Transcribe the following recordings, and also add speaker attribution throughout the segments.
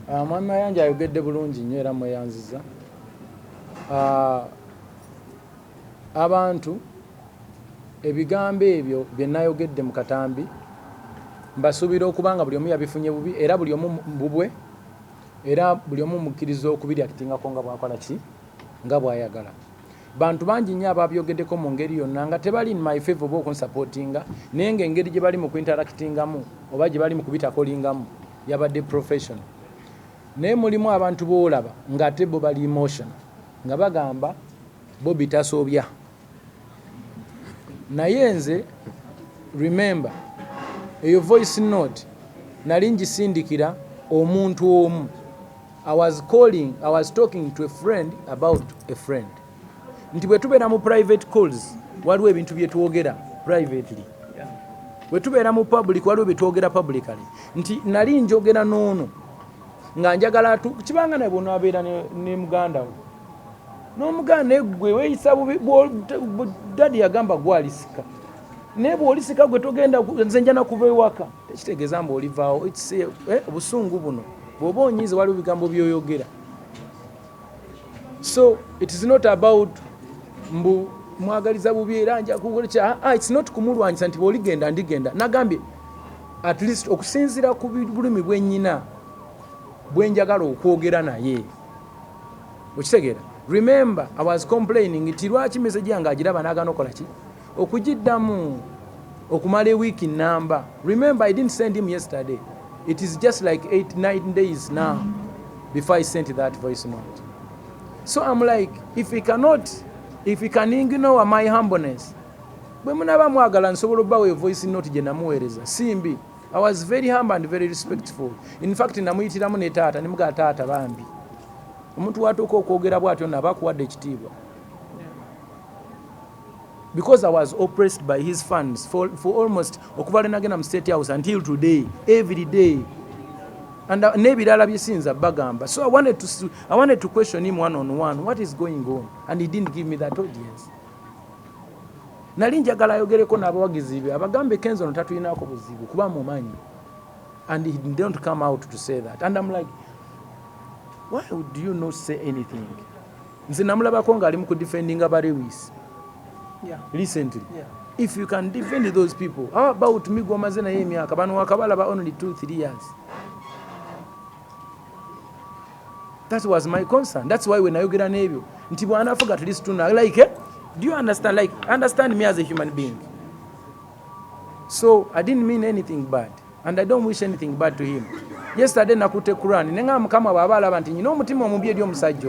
Speaker 1: Mwami Mayanja ayogedde bulungi nnyo era mweyanziza. Abantu ebigambo ebyo bye nayogedde mu katambi mbasuubira okuba nga buli omu yabifunye bubi, era buli omu bubwe, era buli omu mukkiriza okubireactingako nga bw'akola ki, nga bw'ayagala. Bantu bangi nnyo ababyogeddeko mu ngeri yonna nga tebali in my favor oba okunsupportinga, naye ng'engeri gye bali mu kuinteractingamu oba gye bali mu kubitakolingamu yabadde professional. Naye mulimu abantu b'olaba ng'ate bo bali emotional, nga bagamba Bobi tasobya. Naye nze remember eyo voice note nali ngisindikira omuntu omu. I was calling, I was talking to a friend about a friend. Nti bwe tubeera mu private calls waliwo ebintu bye twogera privately, bwe tubeera mu public waliwo bye twogera publicly. Nti nali njogera n'ono nga njagala kibanga naye bw'onaabeera ne muganda wo n'omuganda, naye gwe weeyisa bubi, daddy yagamba gwalisika, naye bw'olisika gwe togenda, nze nja nakuva ewaka, tekitegeeza mbu olivaawo. Obusungu buno bw'oba onyiize waliwo ebigambo by'oyogera. So it is not about mbu mwagaliza bubi era nja kukola ki. It's not kumulwanyisa nti bw'oligenda ndigenda. Nagambye at least okusinziira ku bulumi bwe nnyina bwe njagala okwogera naye, okitegeera? Remember I was complaining nti lwaki message yange agiraba n'agaana okukola ki, okugiddamu okumala ewiiki namba. Remember, I didn't send him yesterday. It is just like 8 9 days now before I sent that voice note. So I'm like, if he cannot, if he can ignore my humbleness, bwe munaaba mwagala nsobola obbawo voice note gye namuweereza simbi. I was very humble and very respectful. In fact, namuyitiramu ne taata ne mugaa taata bambi omuntu watuuka okwogera bw'atyo naba akuwadde ekitiibwa, because I was oppressed by his fans for almost okuva lwe nagenda mu State House until today, every day, and n'ebirala byesinza bagamba. So I wanted to question him one on one, what is going on, and he didn't give me that audience. Nali njagala ayogereko n'abawagizi be abagambe Kenzo ono tatulinako buzibu kuba mumanyi, and he don't come out to say that, and I'm like, why would you not say anything? Nze namulabako ng'ali mu kudefendinga ba Lewis recently. If you can defend those people, how about me gwomaze naye emyaka bano wakabalaba only 2 3 years? That was my concern. That's why wenayogera n'ebyo nti bw'anaafuga at least tuna like, eh? Do you understand? Like, understand me as a human being. So I didn't mean anything bad and I don't wish anything bad to him. Yesterday nakutte Quran ne ngamba Mukama bw'aba alaba nti nyina omutima omubi eri omusajja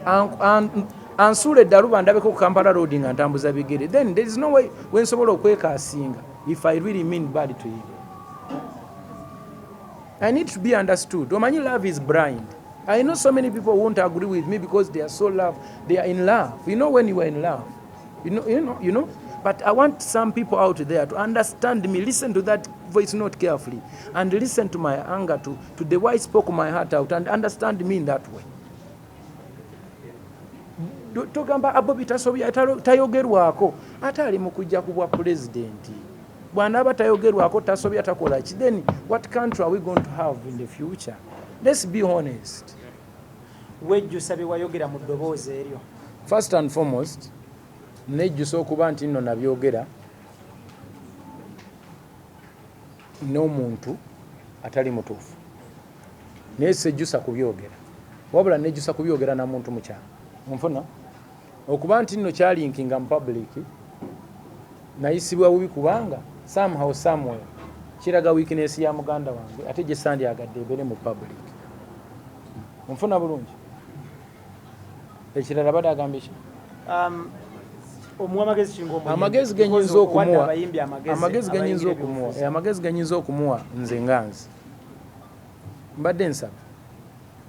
Speaker 1: ono, ansuula eddalu bandabeko ku Kampala Road nga ntambuza bigere. Then there is no way wensobola okwekaasinga if I really mean bad to him. I need to be understood. Omanyi, love is blind. I know so many people won't agree with me because they are so love, they are in love. You know, when you are in love, you know, you know, you know. But I want some people out there to understand me, listen to that voice note carefully, and listen to my anger, to the way I spoke my heart out, and understand me in that way. Togamba Abobi tasobya, tayogerwako, ate ali mu kujja ku bwa pulezidenti. Bw'anaaba tayogerwako, tasobya, takola ki, then what country are we going to have in the future? Let's be honest.
Speaker 2: Wejjusa bye wayogera mu ddoboozi eryo?
Speaker 1: First and foremost, nejjusa okuba nti nno nabyogera n'omuntu atali mutuufu, naye sejjusa kubyogera, wabula nejjusa kubyogera na muntu mukyala. Onfuna? Okuba nti nno kyaleakinga mu public, nayisibwa bubi kubanga somehow, somewhere kiraga weakness ya muganda wange ate gye sandyagadde ebeere mu public. Onfuna bulungi? Ekirala badde agambye ki?
Speaker 2: Omuwa amagezi kinga omuyimbi?
Speaker 1: Amagezi genyinza okumuwa,
Speaker 2: abayimbi amagezi,
Speaker 1: amagezi genyinza
Speaker 2: abayingira
Speaker 1: okumuwa,
Speaker 2: ebyobufuzi.
Speaker 1: Amagezi genyinza okumuwa nze nga nze mbadde nsaba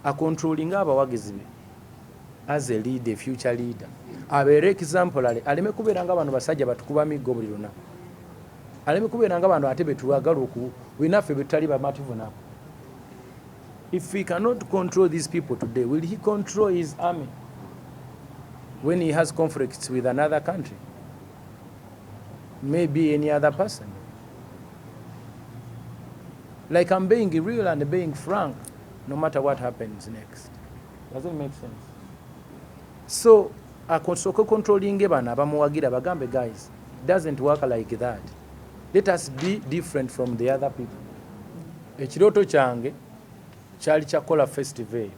Speaker 1: acontrollinga abawagizi be as a leader, a future leader, abeere exemplary, aleme kubeera nga bano basajja batukuba miggo buli lunaku, aleme kubeera nga bano ate betwagala oku wenaffe betutali bamativu nabo. If he cannot control these people today, will he control his army when he has conflicts with another country, maybe any other person? Like, I'm being real and being frank. no matter what happens next. Does it make sense? So akosooke controlling bano abamuwagira, bagambe, "Guys, doesn't work like that. Let us be different from the other people." Ekirooto kyange kyali kyakukola festival eyo,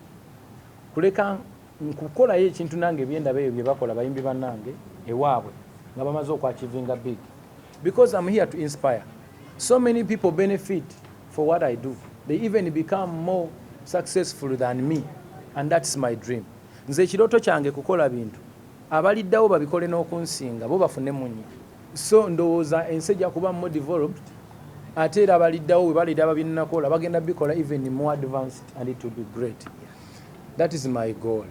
Speaker 1: kuleka nkukolayo ekintu nange ebyendaba ebyo bye bakola bayimbi bannange ewaabwe nga bamaze okwachievinga big, because I'm here to inspire. So many people benefit for what I do. They even become more successful than me, and that's my dream. Nze ekirooto kyange kukola bintu abaliddawo babikole n'okunsinga, bo bafune munye. So ndowooza ensi ejja kuba more developed, ate era abaliddawo bwe baliraba byenakola bagenda bikola even more advanced, and it will be great. That is my goal.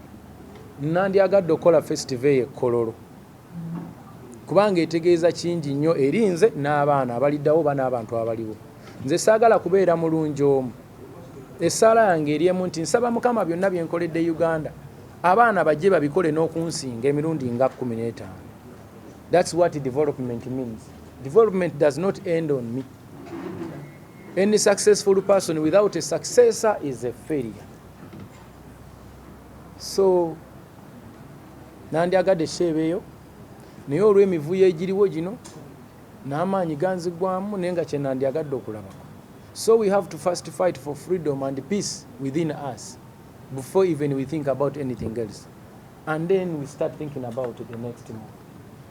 Speaker 1: Nandyagadde okukola festival eyo ekkololo, kubanga etegeeza kingi nnyo eri nze n'abaana abaliddawo oba n'abantu abaliwo. Nze saagala kubeera mulungi omu. Essaala yange eri emu nti nsaba Mukama byonna byenkoledde Uganda, abaana bajje babikole n'okunsinga emirundi nga 15. That's what development means. Development does not end on me. Any successful person without a successor is a failure. So nandyagadde sheebeeyo, naye olw'emivuyo egiriwo gino n'amaanyi ganzigwamu, naye nga kyenandyagadde okulabako. So we have to first fight for freedom and peace within us before even we think about anything else, and then we start thinking about the next move.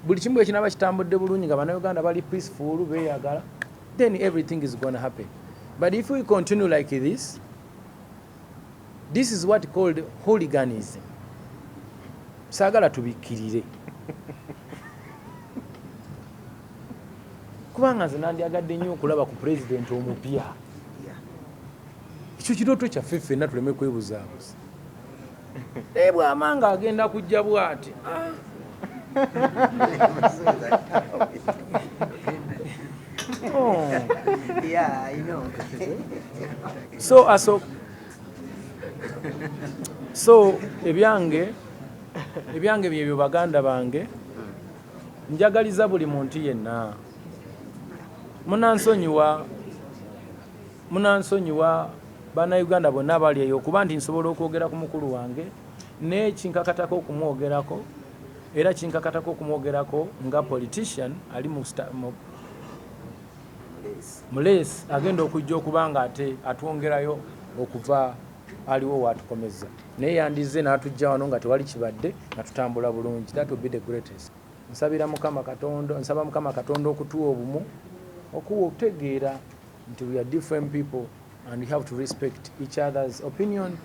Speaker 1: Buli kimu bwe kinaba kitambudde bulungi, nga Bannayuganda bali peaceful, beeyagala, then everything is gonna happen. But if we continue like this, this is what called hooliganism. Saagala tubikkirire, kubanga nze nandyagadde nnyo okulaba ku pulezidenti omupya. Ekyo kirooto kyaffe ffenna, tuleme kwebuzaabuza. Naye bw'ama nga agenda kujja bw'ati, ah. Oh.
Speaker 3: Yeah, I know.
Speaker 1: So aso so ebyange byebyo, baganda bange. Njagaliza buli muntu yenna, munansonyiwa, munansonyiwa Bannayuganda bonna abali eyo, okuba nti nsobola okwogera ku mukulu wange, naye kinkakatako okumwogerako, era kinkakatako okumwogerako nga politician ali mu race agenda okujja, okuba nga ate atwongerayo okuva aliwo watukomeza. Naye yandize n'atujja wano nga tewali kibadde, nga tutambula bulungi. That will be the greatest. Nsabira Mukama Katonda, nsaba Mukama Katonda okutuwa obumu, okuwa okutegeera nti we are different people and we have to respect each other's opinion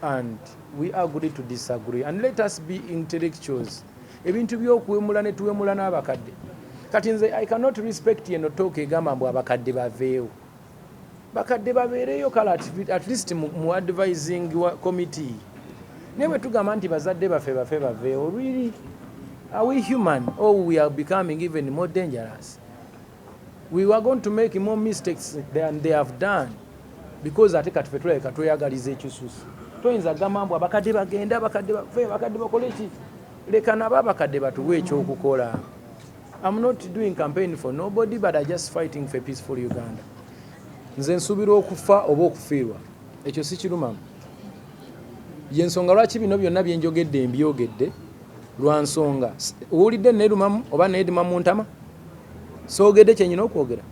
Speaker 1: and we agree to disagree, and let us be intellectuals. Ebintu by'okuwemula ne tuwemula n'abakadde, kati nze I cannot respect eno talk egamba mbu abakadde baveewo. Bakadde babeereyo kale at least mu advising committee, naye bwe tugamba nti bazadde baffe bafe baveewo, really, are we human or we are becoming even more dangerous? We are going to make more mistakes than they have done, because ate kati fe tulabika tweyagaliza ekisusi. Toyinza gamba mbu abakadde bagende, abakadde bafe, abakadde bakole ki. Leka nabo abakadde batuwe ekyokukola. I'm not doing campaign for nobody, but I just fighting for peaceful Uganda. Nze nsuubira okufa oba okufiirwa, ekyo si kirumamu. Yensonga lwaki bino byonna byenjogedde mbyogedde lwa nsonga. Owulidde neerumamu oba needima mu ntama? Soogedde kyenyina okwogera,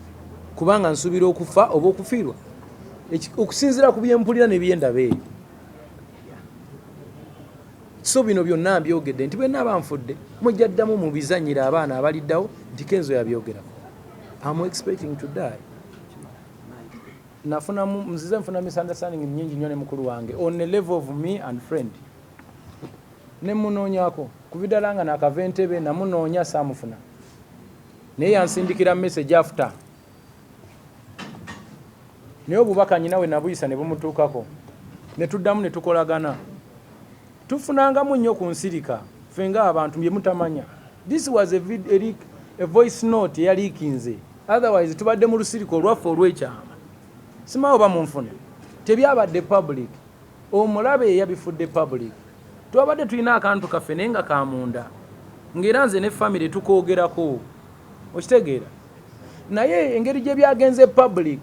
Speaker 1: kubanga nsuubira okufa oba okufiirwa okusinziira ku byempulira nebyendaba eyo. So bino byonna mbyogedde nti bwe naaba nfudde, mujja ddamu mubizanyira abaana abaliddawo nti Kenzo yabyogerako. Am expecting to die. Nafunamu, nzize nfuna misunderstanding nyingi nnyo ne mukulu wange on a level of me and friend. Ne munoonyako kuva ddala nga nakava Entebe, namunoonya saamufuna, naye yansindikira message after, naye obubaka nyina we nabuyisa ne bumutuukako, ne tuddamu ne tukolagana. Tufunangamu nnyo ku nsirika ffe ng'abantu bye mutamanya. This was a voice note eyaliikinze, otherwise tubadde mu lusirika olwaffe olw'ekyama. Simanyi oba munfuna. Tebyabadde public, omulabe eyabifudde public. Twabadde tulina akantu kaffe naye nga kamunda, ng'era nze ne family tukoogerako, okitegeera? Naye engeri gye byagenze public,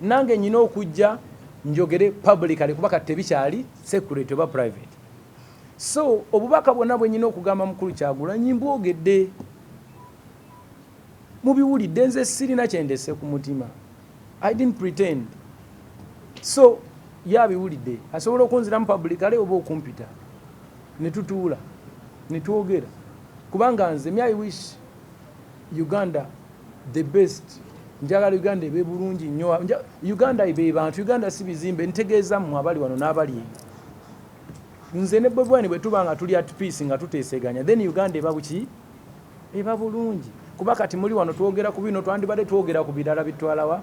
Speaker 1: nange nyina okujja Njogere publicly kuba kati tebikyali secret oba private. So obubaka bwonna bwe nyina okugamba mukulu Kyagulanyi mbwogedde, mubiwulidde. Nze sirina kyendese ku mutima, I didn't pretend. So yabiwulidde, asobola okunziramu publicly oba okumpita ne tutuula ne twogera, kubanga nze me, I wish Uganda the best. Njagala Uganda ebe bulungi nnyo. Uganda ebe bantu, Uganda si bizimbe. Ntegeeza mmwe abali wano n'abali eyo. Nze ne Bobi Wine bwe tuba nga tuli at peace, nga tuteeseganya, then Uganda eba buki? Eba bulungi. Kuba kati muli wano twogera ku bino, twandibadde twogera ku birala bitwalawa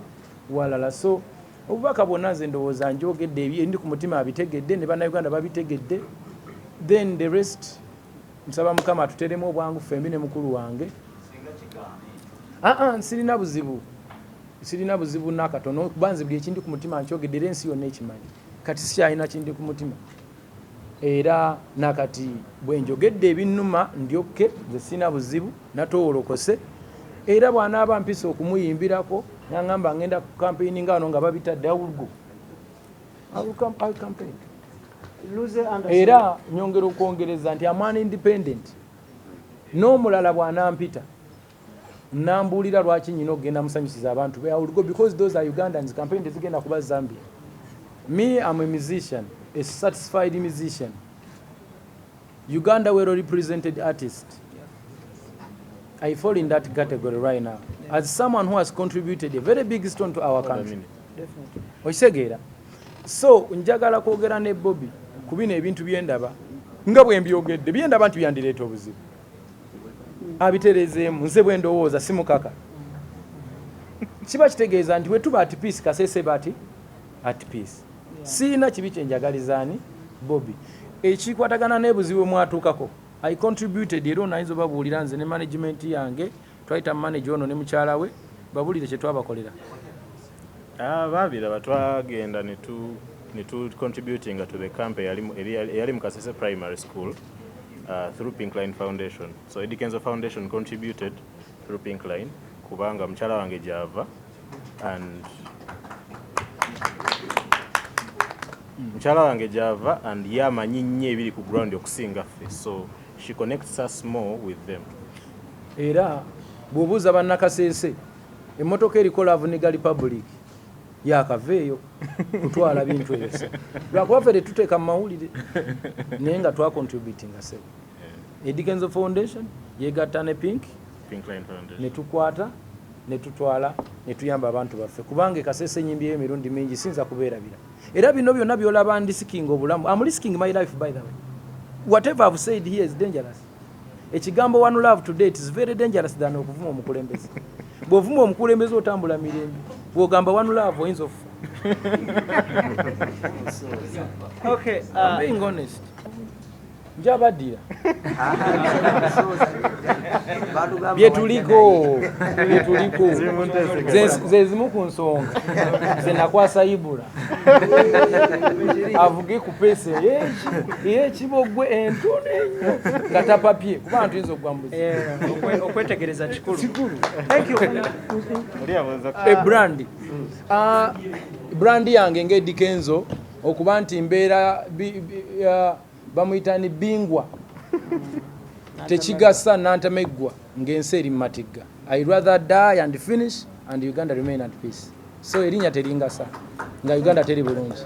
Speaker 1: walala. So obubaka bwonna nze ndowooza njogedde, ebindi ku mutima abitegedde, ne Bannayuganda babitegedde. Then the rest, nsaba Mukama atuteremu obwangu ffembi ne mukulu wange. Aa, sirina buzibu, sirina buzibu nakatono, kuba nze buli ekindi ku mutima nkyogedde era ensi yonna ekimanyi. Kati sikyalina kindi ku mutima, era nakati bwe njogedde ebinnuma ndyokke. Nze sirina buzibu, natoowolokose. Era bw'anaaba mpisa okumuyimbirako naŋŋamba ngenda ku campaign nga wano nga babitadde, I will go. I will campaign.
Speaker 2: Luze Anderson.
Speaker 1: Era nyongera okwongereza nti am an independent. N'omulala bw'anampita nambuulira lwaki nyina okugenda musanyusiza abantu be, I will go, because those are Ugandans. Campaign tezigenda kuba Zambia. Me, am a musician, a satisfied musician, Uganda well represented artist. I fall in that category right now as someone who has contributed a very big stone to our country.
Speaker 2: Definitely.
Speaker 1: Okitegeera? So njagala kwogera ne Bobi ku bino ebintu byendaba nga bwe mbyogedde, byendaba nti byandireeta obuzibu, abiterezeemu. Nze bwe ndowooza, si mukaka. Kiba kitegeeza nti bwe tuba at peace, Kasese bati at peace. Siina kibi kyenjagalizaani Bobi. Ekikwatagana n'ebuzibu mwatuukako, I contributed, era onayinza obabuulira. Nze ne management yange twayita manager ono ne mukyala we, babulire kye twabakolera.
Speaker 4: Ah, babiraba. Twagenda ne tu contributinga to the camp eyali mu Kasese Primary School through Pink Line Foundation. So Eddy Kenzo Foundation contributed through Pink Line, kubanga mukyala wange gyava and mukyala wange gyava and ye amanyi nnyo ebiri ku ground okusinga ffe, so she connects us more with them.
Speaker 1: Era bw'obuuza Bannakaseese, emmotoka eriko Lavuniga Republic yakaveeyo kutwala bintu ebyo se lwakuba ffe tetuteeka mu mawulire, naye nga twacontributinga sebo. Eddy Kenzo Foundation yegatta ne Pink
Speaker 4: Pink Line Foundation.
Speaker 1: Ne tukwata ne tutwala ne tuyamba abantu baffe, kubanga Ekasese enyimbi eyo emirundi mingi sinza kubeerabira. Era bino byonna byolaba ndiskinga obulamu, am risking my life, by the way. Whatever I've said here is dangerous. Ekigambo "one love" today, it is very dangerous than okuvuma omukulembeze. Bw'ovuma omukulembeze otambula mirembe, bw'ogamba "one love" oyinza okufa.
Speaker 2: Okay.
Speaker 1: I'm being honest, njabaddira.
Speaker 3: Batugamba.
Speaker 1: Byetuliko ze zimu ku nsonga ze nakwasa Ibula avuge ku peesa ey'ekibogwe entono ennyo nga tapapye, kuba ntuyinza okugwa mu buzibu.
Speaker 2: Okwetegereza kikulu.
Speaker 1: Kikulu.
Speaker 2: Thank you.
Speaker 4: Oli abuuza.
Speaker 1: E brand, brand yange nga Eddy Kenzo, okuba nti mbeera bamuyita ni bingwa, tekigasa nantameggwa ng'ensi eri mu matigga. I rather die and finish and Uganda remain at peace. So erinnya teringasa nga Uganda teri bulungi.